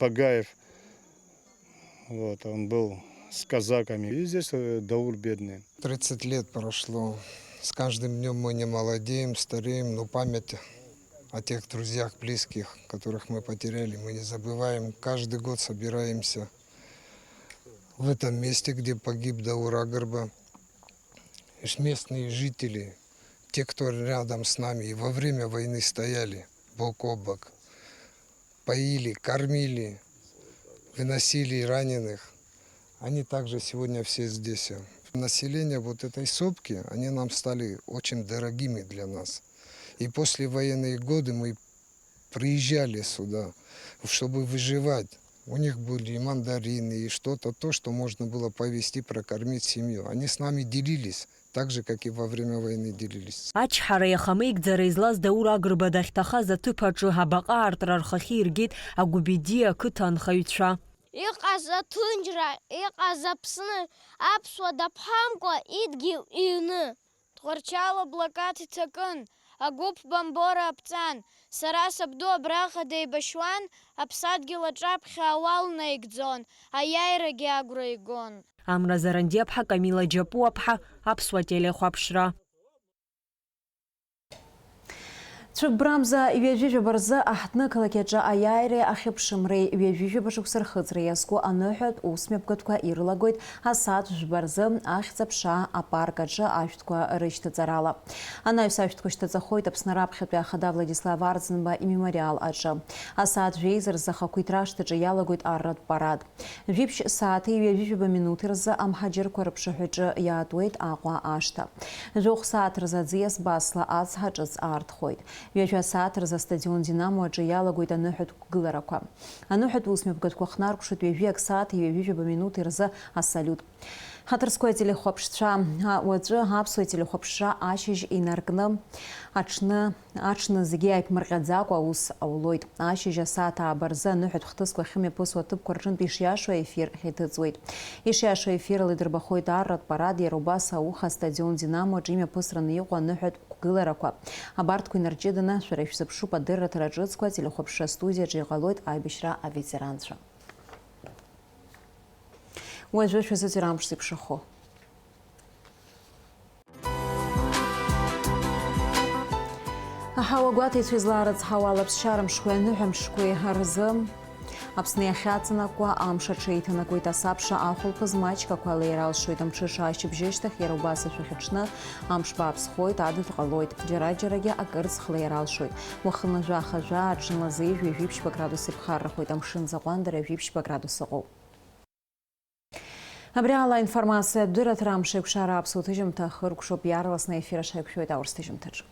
Багаев. Вот, он был с казаками. И здесь, э, Даур бедный. Тридцать лет прошло. С каждым днём мы не молодеем, стареем, но память о тех друзьях, близких, которых мы потеряли, мы не забываем. Каждый год собираемся в этом месте, где погиб Даур Агрба. И ж местные жители, Те, кто рядом с нами и во время войны стояли бок о бок, поили, кормили, выносили раненых, они также сегодня все здесь. Население вот этой сопки, они нам стали очень дорогими для нас. И послевоенные годы мы приезжали сюда, чтобы выживать. У них были и мандарины, и что-то, то, что можно было повезти, прокормить семью. Они с нами делились, так же, как и во время войны делились. Ачҳара иахамеигӡара излаз Даур Агрба дахьҭахаз аҭыԥ аҿы абаҟа аартра рхахьы иргеит Агәбедиа ақыҭа анхаҩцәа. Иҟаз аҭынчра, иҟаз Аԥсны, аԥсуа даԥҳамкәа идгьыл иҩны. Тҟәарчал аблокад иҭакын, агәыԥ Бамбора аԥҵан, сара сабду абраҟа деибашьуан, аԥсадгьыл аҿаԥхьа ауал наигӡон, аиааирагьы агәра игон. Амра Зарандиаԥҳа, Камила Џьапуаԥҳа, Аԥсуа телехәаԥшра. Цәыббрамза ҩажәижәаба рзы аҳҭны ақалақь аҿы аиааиреи ахьыԥшымреи ҩажәижәаба шықәса рхыҵра иазку аныҳәатә усмҩаԥгатәқәа ирылагоит асааҭ жәба рзы Ахьӡ-аԥша апарк аҿы ашәҭқәа рышьҭаҵарала. Анаҩс ашәҭқәа шьҭаҵахоит Аԥсны раԥхьатәи ахада Владислав Арӡынба имемориал аҿы. Асааҭ жәеиза рзы ахақәиҭра ашҭаҿы иалагоит арратә парад. Жәиԥшь сааҭи ҩажәижәаба минуҭи рзы амҳаџьырқәа рыԥшаҳәаҿы иаатуеит Аҟәа ашҭа. Жәохә сааҭ рзы аӡиас Басла ацҳа ҿыц аартхоит. Ҩажәа сааҭ рзы астадион Динамо аҿы иалагоит аныҳәатә қәгыларақәа. Аныҳәатә усмҩаԥгатәқәа хнаркәшоит ҩажәи ак сааҭи ҩажәижәаба минуҭи рзы асалиут. Ҳаҭыр зқәу ателехәаԥшцәа, а, уаҵәы аԥсуа телехәаԥшра ашьыжь инаркны аҽны, аҽны зегьы ааиԥмырҟьаӡакәа аус аулоит. Ашьыжь асааҭ ааба рзы аныҳәатә хҭысқәа ахьымҩаԥысуа аҭыԥқәа рҿынтә ишиашоу аефир иҭыҵуеит. Ишиашоу аефирала идырбахоит арратә парад, иара убас ауха астадион Динамо аҿы имҩаԥысраны иҟоу аныҳәатә қәгыларақәа. Абарҭқәа инарҷыданы шәара ишәзыԥшуп адырраҭара ҿыцқәа, ателехәаԥшра астудиаҿы иҟалоит аибашьра аветеранцәа. Уажәы шәазыӡырҩ амш зеиԥшрахо. Аҳауа гәаҭеицәа излаарыцҳауа алаԥсшьара мшқәеи аныҳәа мшқәеи рзы Аԥсны иахьаҵанакуа амш аҽеиҭанакуеит. Асабша ахәылԥаз маҷк ақәа леира алшоит. Амҽыша ашьыбжьышьҭахь иара убас ашәахьаҽны амш бааԥсхоит, адыд ҟалоит. Џьара-џьарагьы акырӡ хлеира алшоит. Уахынла жәаха-жәаа, аҽынла зеижә ҩажәи ԥшьба градус иԥхаррахоит. Амшын заҟәандара жәиԥшьба градус ыҟоуп. Абри ала аинформациатә дырраҭара Амшеикәшара аԥсуа ҭыжьымҭа ахыркәшоуп, иаарласны аефир аҽаиқәшәоит аурыс ҭыжьымҭаҿы.